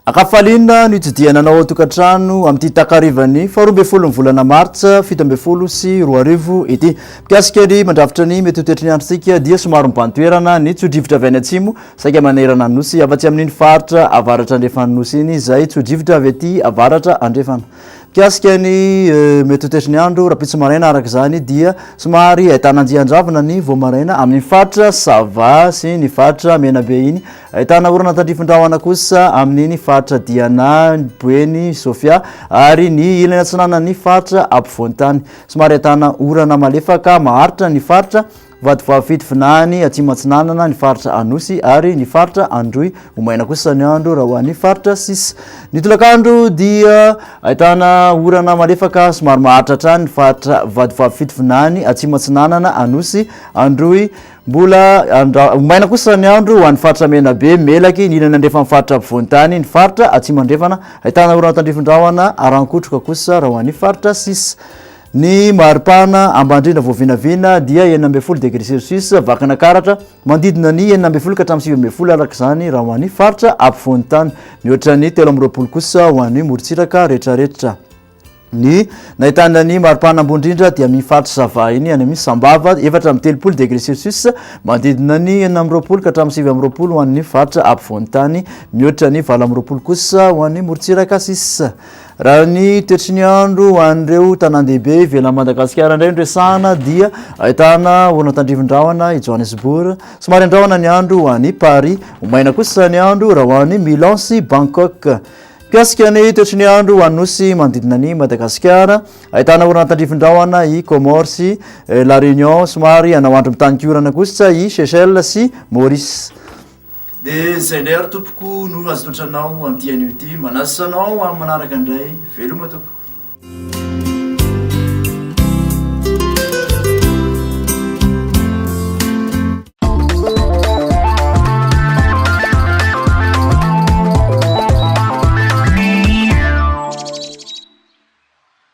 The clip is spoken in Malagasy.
Ankafaliana no hitsidihana anao ao an-tokantrano amin'ity takarivan'ny faharoa ambin'ny folon'ny volana martsa 2017 ity. Mikasika ny mandrafitra ny mety ho toetry ny androntsika dia somary mibahan-toerana ny tso-drivotra avy any atsimo saika manerana ny Nosy afa-tsy amin'iny faritra avaratra andrefan'ny Nosy iny izay tso-drivotra avy aty avaratra andrefana. Mikasika ny mety ho toetry ny andro rahampitso maraina araka izany dia somary ahitana andian-dravina ny vao maraina amin'ny faritra Sava sy ny faritra Menabe iny. Ahitana orana tandrifin-drahona kosa amin'iny faritra Diana, Boeny, Sofia ary ny ilany atsinanan'ny faritra ampovoan-tany. Somary ahitana orana malefaka maharitra ny faritra Vatovavy Fitovinany, Atsimo Atsinanana, ny faritra Anosy ary ny faritra Androy. Ho maina kosa ny andro raha ho an'ny faritra sisa. Ny tolakandro dia ahitana orana malefaka somary maharitra hatrany ny faritra Vatovavy Fitovinany, Atsimo Atsinanana, Anosy, Androy. Mbola ho maina kosa ny andro ho an'ny faritra Menabe, Melaky, ny ilany andrefan'ny faritra afovoan-tany, ny faritra Atsimo Andrefana. Ahitana orana tandrifin-drahona aran-kotroka kosa raha ho an'ny faritra sisa. Ny maripana ambandrina voavinavina dia 16 degré celsius, Vakinakaratra, manodidina ny 16 ka hatramin'ny 19 araka izany raha ho an'ny faritra ampovoan-tany. Mihoatra ny 23 kosa ho an'ny morontsiraka rehetrarehetra. Ny nahitana ny maripana ambony indrindra dia amin'ny faritra Sava iny any amin'ny Sambava, 34 degré celsius, manodidina ny 26 ka hatramin'ny 29 ho an'ny faritra ampovoan-tany, mihoatra ny 28 kosa ho an'ny morontsiraka sisa. Raha ny toetry ny andro ho an'ireo tanàn-dehibe ivelan'i Madagasikara indray no resahana dia ahitana orana tandrifin-drahona i Johannesburg, somary andrahona ny andro ho an'i Paris, ho maina kosa ny andro raha ho an'i Milan sy Bangkok. Mikasika ny toetry ny andro ho an'ny nosy manodidina an'i Madagasikara, ahitana orana tandrifin-drahona i Comores sy La Réunion, somary hanao andro mitanin-kiorana kosa i Seychelles sy Maurice. Dia izay indray ary tompoko no azo atolotra anao amin'ity anio ity. Manasa anao amin'ny manaraka indray. Veloma tompoko.